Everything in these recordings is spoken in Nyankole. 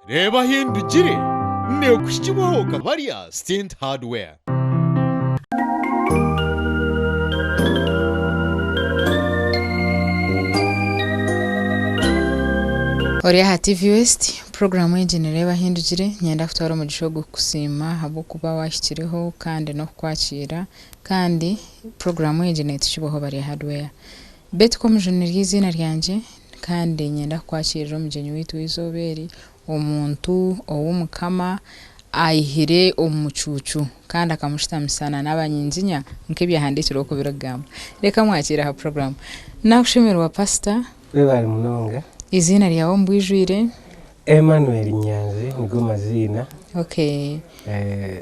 Reeba ahi ndugire neekuhikibwaho Kabarya Stint Hardware. Ori aha TV West, puroguraamu egi ni Reeba Ahi Ndugire. Niinyenda kutwara omugisha ogu kukusiima ahabw'okuba waahikireho kandi n'okukwakiira. Kandi puroguraamu egi neetukibwaho Barya Hardware. Betty Komujuni niryo eiziina ryangye kandi niinyenda kukwakirira omugyenyi waitu w'eizooba eri, omuntu ou Mukama aihire omu mucuucu kandi akamushutamisa na n'abanyinginya nk'ebyahandiikirwe oku birikugamba. Reka mwakiire aha puroguraamu. Naakushemererwa Pasita. Webare munonga. Eiziina ryawe omu bwijwire? Emmanuel Nyanzi nigo maziina. Okay.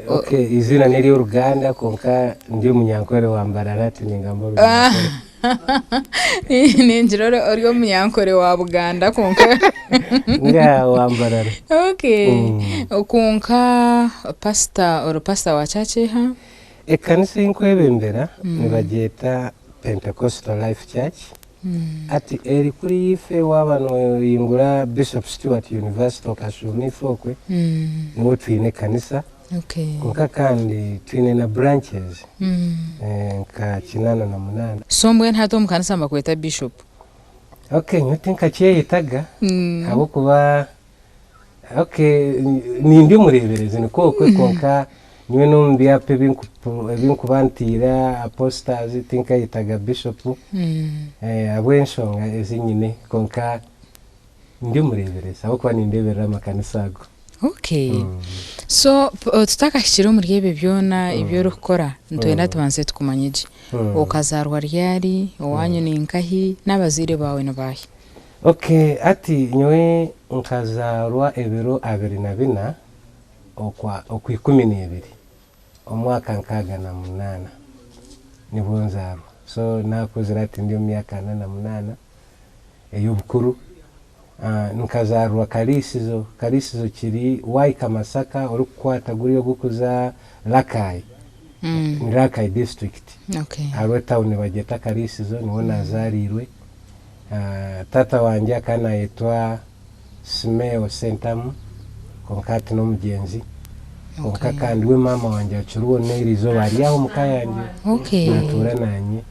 Okay, eiziina n'ery'oruganda kwonka ndi omunyankore wa Mbarara tiningamba orunyankore. Ningira ori omunyankore wa Buganda kwonka. Nga wa Mbarara. Okay. Kwonka pasita ori pasita wa church eha? Ekanisa ei nkwebembera nibagyeta Pentecostal Life Church. Hati eri kuriya ife waaba noyingura Bishop Stuart University okashuuma ife okwe niho twine ekanisa kwonka kandi twine na branches nka kinaana na munaana. So mbwenu hati omu kanisa nibakweta Bishop? Okay nyowe tinkakyeyetaga ahabw'okuba Okay, nindi omureeberezi nikwo okwe kwonka nyowe n'omu byapa ebi nkuba ntiire aha posters tinkayetaga bishop ahabw'enshonga ezi nyine kwonka ndi omureeberezi ahabw'okuba nindeeberera amakanisa ago. Okay. So tutakahikire omuri ebyo byona ebi orikukora, nitwenda tubanze tukumanye gye. Okazaarwa ryari, owaanyu ni nkahi, n'abazaire baawe ni baahi? Ok hati nyowe nkazaarwa ebiro 24 okwa Okwikuminiibiri omwaka 68 nibwo nzaarwa so naakuzire hati ndi omu myaka 48 ey'obukuru. Nkazaarwa Kariisizo, Kariisizo kiri waahika Masaka orikukwata guriya ogurikuza Rakai, ni Rakai district hariho etawuni nibagyeta Kariisizo niho naazaariirwe. Taata wangye akaba naayetwa Simeo Sentamu kwonka hati n'omugyenzi. Kwonka kandi we maama wangye akiriho n'eri izooba ari aho omu ka yangye naatuura naanye.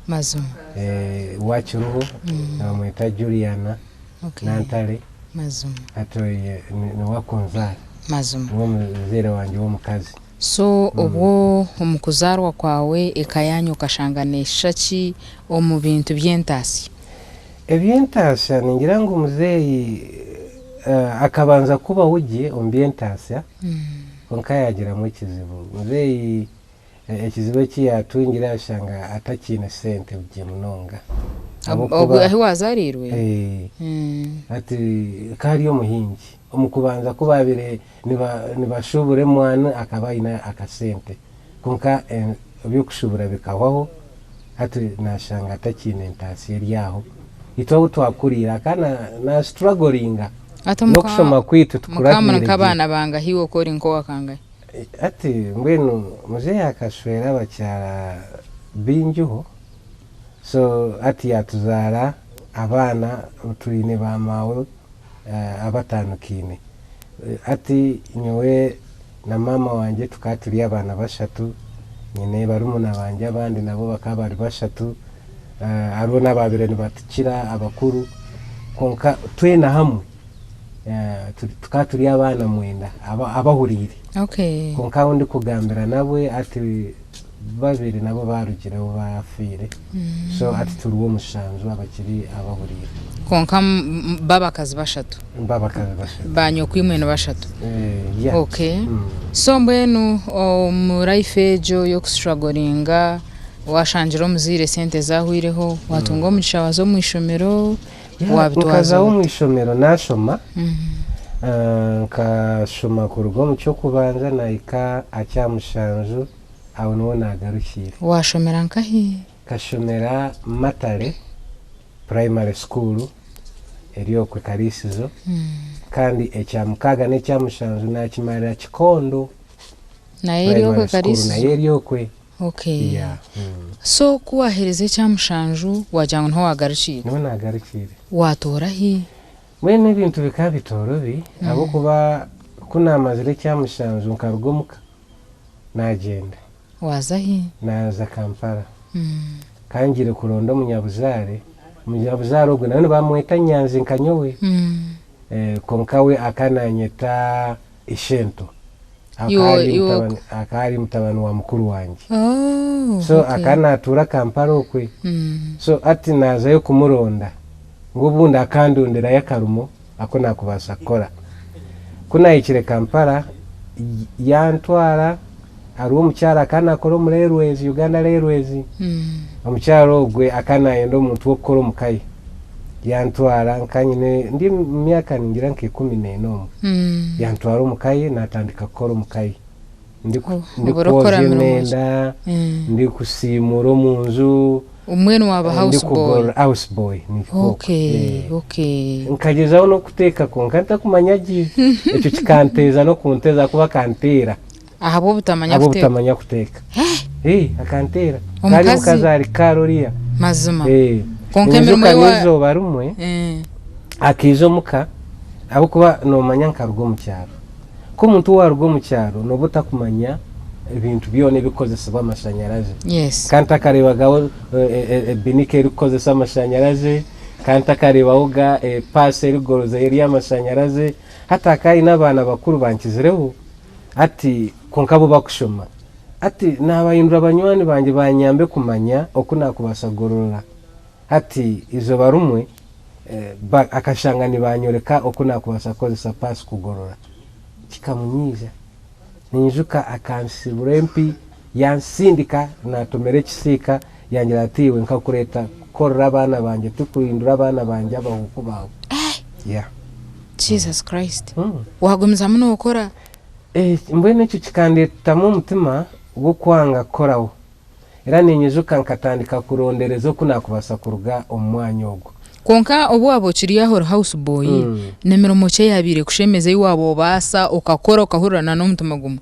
We akiriho nibamweta Juliana Nantale hati niwe akunzaara. Niwe muzaire wangye w'omukazi. So obwo omu kuzaarwa kwawe eka yaanyu okashanga neeshusha ki omu bintu by'entaasya? Eby'entaasya ningira ngu muzeeyi akabanza kubaho gye omu by'entaasya kwonka yaagiramu ekizibu. Muzeeyi ekizibu eki yaatungire ashanga atakiine sente gye munonga ahabw'okuba. Ahu waazaariirwe? Hati akaba ari omuhingi. Omu kubanza ku baabaire nibashuubura emwani akaba aine akasente kwonka eby'okushuubura bikahwaho hati naashanga atakiine entaasya eri aho. Itwe ahu twakuriire akaba naasituragoringa n'okushoma kwaitu Mukaba muri nk'abaana bangahi iwe okaba ori nk'owa kangahi? Hati mbwenu muzeeyi akashwera abakyara baingiho so hati yaatuzaara abaana twine ba maawe abatanukaine. Hati nyowe na maama wangye tukaba turi abaana bashatu, nyine barumuna bangye abandi nabo bakaba bari bashatu, hariho n'abaabaire nibatukira abakuru, kwonka twena hamwe tukaba turi abaana mwenda abahuriire. Kwonka abu ndikugambira nabwe hati babiri nabo baarugireho baafiire, so hati turiho mushanju abakiri abahuriire. Kwonka b'abakazi bashatu? B'abakazi bashatu. Ba nyokwimwe ni bashatu? Yeah. Okay. So mbwenu omu life egyo y'okustrugglinga waashangire omuzaire esente zaahweireho, waatunga omugisha waaza omu ishomero, waabitwaza Nkazaho ota? omu ishomero naashoma, nkashoma kuruga omu ky'okubanza nahika aha kyamushanju aho niho naagarukiire. Waashomera nkahi? Nkashomera Matale Primary School eri okwe Kariisizo kandi ekyamukaaga n'ekyamushanju naakimarira Kikondo Nayo eri okwe Primary School Kariisizo? nayo eri okwe. Okay. Yeah. So ku waahereza ekyamushanju waagira ngu niho waagarukiire? Niho naagarukiire. Waatoora hi? Mbwenu ebintu bikaba bitoorobi ahabw'okuba. Ku naamazire ekya mushanju nkaruga omuka naagyenda. Waaza hi? Naaza Kampala. Ka ngiire kuronda omunyabuzaare, omunyabuzaare ogwe nawe nibamweta Nyanzi nka nyowe, kwonka we akaba naanyeta Ishento. Akaba ari mutabani wa mukuru wangye. So akaba naatuura Kampala okwe. So hati naazayo kumuronda ngu obundi akandonderayo akarimo aku naakubaasa kukora. Ku naahikire Kampala, yantwara hariho omukyara akaba naakora omu Railways, Uganda Railways. Omukyara ogwe akaba naayenda omuntu w'okukora omu ka ye. Yantwara nkaba nyine ndi omu myaka ningira nka ikumi n'ena omwo. Yantwara omu ka ye naatandika kukora omu ka ye. Ndikwozya emyenda, ndikusiimuura omu nju. Mbwenu waaba house boy? House boy nikwo. Nkagyezaho n'okuteeka kwonka ntakumanya gye. Ekyo kikanteeza n'okunteeza ahakuba akanteera. Ahabw'obutamanya kuteeka? Ahabw'obutamanya kuteeka. Akanteera. Kandi omukazi ari kare oriya. Mazima. Kwonka emirimo ei wa. N'eizooba rimwe akaija omuka ahabw'okuba noomanya nkaruga omu kyaro. Ku omuntu waaruga omu kyaro nooba otakumanya ebintu byona ebikukozesibwa amashanyarazi. Kandi ntakareebagaho ebinika erikukozesa amashanyarazi, kandi ntakareebahoga epaasi erikugorozayo eri amashanyarazi. Hati hakaba haine abaana bakuru bankizireho hati kwonka bo bakushoma. Hati naabahindura banywani bangye banyambe kumanya oku naakubaasa kugorora. Hati eizooba rimwe akashanga nibanyoreka oku naakubaasa kukozesa paasi kugorora. Kikamunyiiza. Ninyijuka akansibura empi yansindika naatomera ekisiika yangira ati iwe nkakureeta kukorera abaana bangye tikuhindura abaana bangye abahuuku baawe. Yeah. Jesus Christ. Waagumizamu nookora? Mbwenu ekyo kikandeetamu omutima gw'okwanga kukoraho. Era ninyijuka nkatandika kurondereza oku naakubaasa kuruga omu mwanya ogwo. Kwonka obu waaba okiri aho ori house boy, ni mirimo ki eyaabaire ekushemeza ei waaba obaasa okakora okahurira na n'omutima gumwe?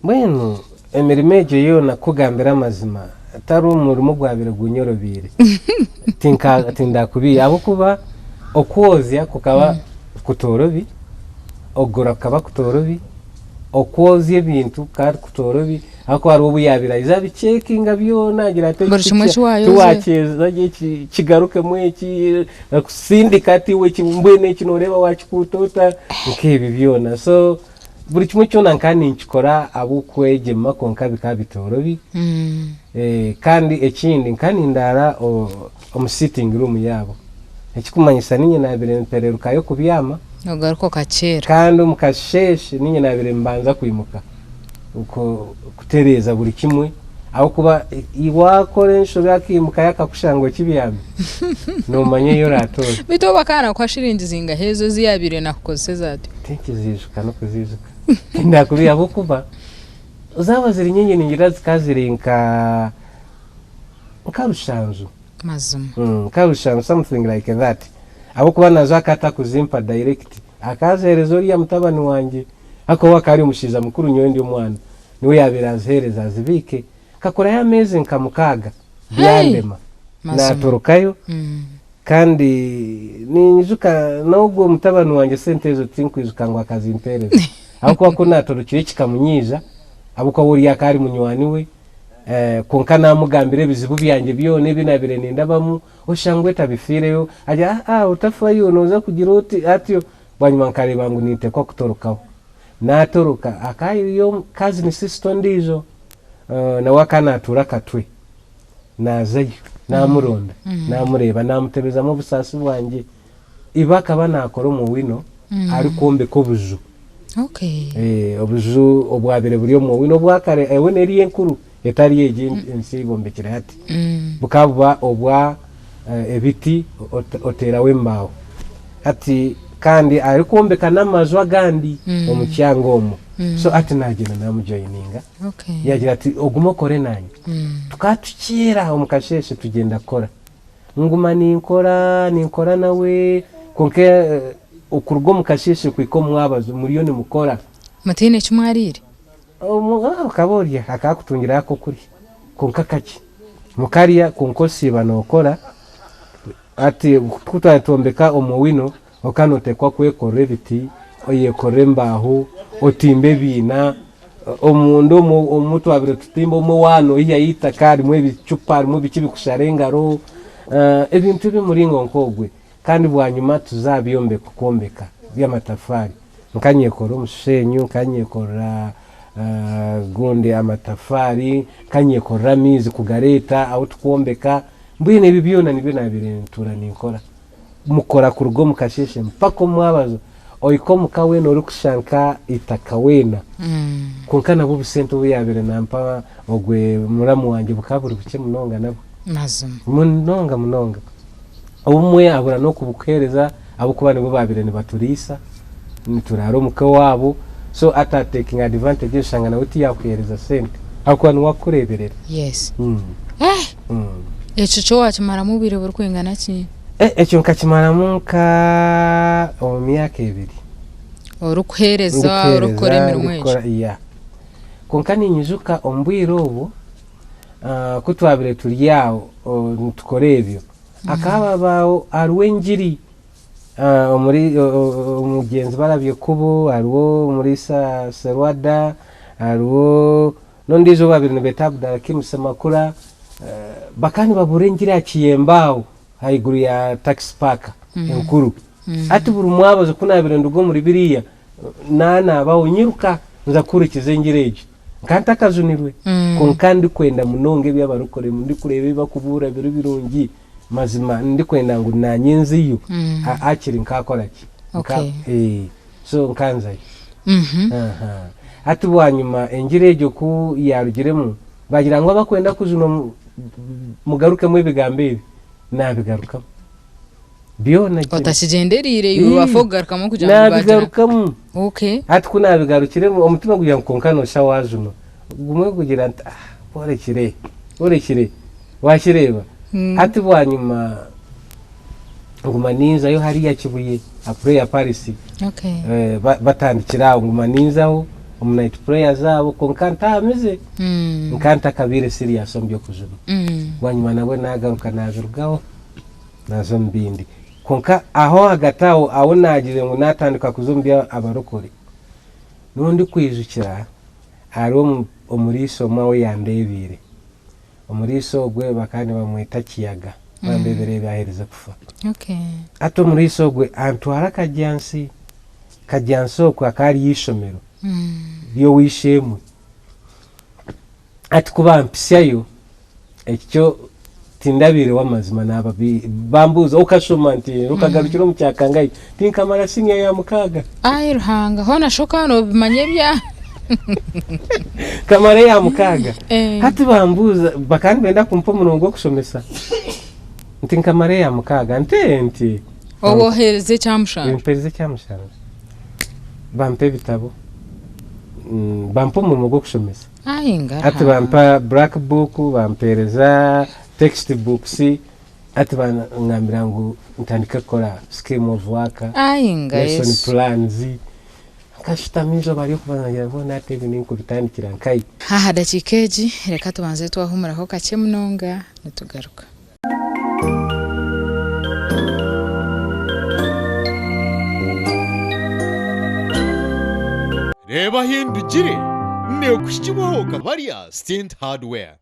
Mbwenu emirimo egyo yoona kukugambira amazima, tihariho omurimo ogwabaire gunyorobeire. Tindakubiiha ahabw'okuba okwozya kukaba kutoorobi, okugura kukaba kutoorobi, okwozya ebintu kukaba kutoorobi. Ahakuba hariho obu yaabaire aija abicekinga byona agira ati Buri kimwe eki waayoza. Tiwakyeza gye eki kigarukemu eki akusindika ati iwe eki mbwenu eki nooreeba waakikuuta ota nk'ebi byona. So buri kimwe kyona nkaba ninkikora ahabw'okwegyema kwonka bikaba bitoorobi. Kandi ekindi nkaba nindaara omu sitting room yaabo ekikumanyisa niinye naabaire mpererukayo kubyama. Ogaruka okakyera. Kandi omu kasheeshe niinye naabaire mbanza kwimuka. Kutereeza buri kimwe ahabw'okuba waakora enshobe akaimukayo akakushanga okibyami noomanya ei oraatoore. Beitu obu akaba naakuha shiringi zingahi ezo ezi yaabaire naakukozeseza atyo? Tinkiziijuka n'okuziijuka. Tindakubeiha ahabw'okuba zaaba ziri nyingi ningira zikaba ziri nka rushanju. Mazima. Nka rushanju something like that ahabw'okuba nazo akaba atakuzimpa direct Akaaziheereza oriya mutabani wangye, ahakuba we akaba ari omushaija mukuru nyowe ndi omwana. Niwe yaabaire aziheereza azibiike. Nkakorayo ameezi nka mukaaga, byandema. Naatorokayo kandi ninyijuka n'ogwo mutabani wangye sente ezo tinkwijuka ngu akazimpeereza ahabw'okuba ku naatorokire kikamunyiiza ahabw'okuba we oriya akaba ari munywani we. Kwonka naamugambira ebizibu byangye byona ebi naabaire nindabamu. Oshusha ngu etabifiireyo, agira ati, Aa, otafayo, nooza kugira oti, atyo. Bwanyima nkareeba ngu ninteekwa kutorokaho. Naatoroka, hakaba hariyo cousin sister ondiijo, nawe akaba naatuura Katwe. Naazayo, naamuronda, naamureeba, naamutebezamu obusaasi bwangye. Iba akaba naakora omu Owino arikwombeka obuju. Obuju obwabaire buri omu Owino obwa kare, Owino eri enkuru etari egi ensya ei bombekire hati. Bukaba buba obwa ebiti oteeraho embaaho. Hati kandi arikwombeka n'amaju agandi omu kyanga omwo. So hati naagyenda naamujoyininga, yaagira ati ogume okore naanye. Tukaba tukyera omu kasheeshe tugyenda kukora. Nguma ninkora, ninkora nawe, kwonka okuruga omu kasheeshe kuhika omu mwabazo muriyo nimukora. Mutaine eki mwariire? Okaba orya, akaba akutungiraho ak'okurya kwonka kakye. Mukarya kwonka osiiba nookora. Hati ku twaba nitwombeka omu wino, okaba nooteekwa kwekorera ebiti. oyekorere embaaho, otimbe ebiina, omunda omwo omu twabire tutimba omwe waana oihayo eitaka harimu ebicupa harimu biki bikushara engaro, ebintu eby'omuringo nk'ogwe. Kandi bwanyima tuze aha byombeko kwombeka by'amatafaari. Nkanyekorera omusheenyu, nkanyekorera gundi amatafaari, nkanyekorera amaizi kugareeta ahu tukwombeka. Mbwenu ebyo byona nibyo naabaire ntuura ninkora. Mukora kuruga omu kasheeshe mpaka omu mwabazo, ohika omuka weena orikushusha nka eitaka weena. Kwonka nabwo obusente obu yaabaire nampa ogwe muramu wangye bukaba buri bukye munonga nabwo. Mazima. Munonga munonga. Obumwe abura n'okubukuheereza ahabw'okuba nibo baabaire nibaturiisa, nituraara omuka owaabo, so ata taking advantage oshanga nawe tiyaakuheereza sente ahabw'okuba niwe akukureeberera. Yes. Eh! Ekyo kyo waakimaramu obwire burikwingana ki? Eh, ekyo nkakimaramu nka omu myaka ebiri. Orikuheereza, orikukora Ndikuheereza, emirimo egyo. ndikukora, yeah. Kwonka ninyijuka omu bwire obwo, Ku twabire turi aho nitukora ebyo, hakaba habaho hariho engiri omuri omugyenzi Barabye Kubo, hariho omuriisa Serwada, hariho n'ondiijo ou babaire nibeeta Abdulhakim Semakula, bakaba nibabuurira engiri aha Kiyembe aho ahaiguru ya Taxi Park enkuru. Hati buri mwabazo ku naabaire nduga omuri biriya, naanaabaho nyiruka nza kuhurikiza engiri egyo. Nkaba ntakajunirwe, kwonka ndikwenda munonga ebi abarikukora, ndikureeba ebi barikubuurira biri birungi, mazima ndikwenda ngu naanye nzeyo, hakiri nkaakora ki? So nkanzayo. Hati bwanyima engiri egyo ku yaarugiremu, baagira ngu abakwenda kujunwa mugarukemu ebigambo ebi, naabigarukamu. Byona gye. Otakigyendereire iwe waafa okugarukamu kugira ngu baagira. Naabigarukamu. Okay. Hati ku naabigarukiremu omutima gugira ngu kwonka nooshusha waajunwa. Gumwe gugira nti ah orekire, orekire, waakireeba? Hati bwanyima nguma ninzayo hariya Kibuye aha prayer parish. Okay. Eh, batandikire aho nguma ninzaho omu night prayer zaabo kwonka ntahamize. Nka ntakabaire serious omu by'okujunwa. Bwanyima nabwe naagaruka naabirugaho. Naaza omu bindi. Kwonka aho ahagati aho, ahu naagizire ngu naatandika kuza omu by'abarokore, niho ndikwijukira hariho omuriisa omwe ou yandeebiire. Omuriisa ogwe bakaba nibamweta Kiyaga, bambi ebiro ebi aherize kufa. Hati omuriisa ogwe antwara Kagyansi, Kagyansi okwe hakaba hariyo eishomero ry'ow'eishe-emwe. Hati ku bampitsyayo, ekyo tindabiireho amazima naaba bambuuza okashoma nti okagarukira omu kyakangahi tinkamara siniya ya mukaaga. Ai Ruhanga, hoona shi okaba noobimanya ebya. Nkamara eya mukaaga. Hati bambuuza bakaba nibenda kumpa omurimo gw'okushomesa nti nkamara eya mukaaga nti ee nti. Obu oheerize ekya mushanju? Mperize ekya mushanju. Bampa ebitabo, bampa omurimo gw'okushomesa. Ai ngaha. Hati bampa black book, bampereza text books, hati bangambira ngu ntandike kukora scheme of work, Ai nga lesson Yesu. plans. Nkashutama eizooba ry'okubanza ngira ngu hati ebi ninkubitandikira nkahi? Aha dakiika egi reka tubanze twahumuraho kakye munonga nitugaruka. Reeba Hindugire neekuhikibwaho Kabarya Stint Hardware.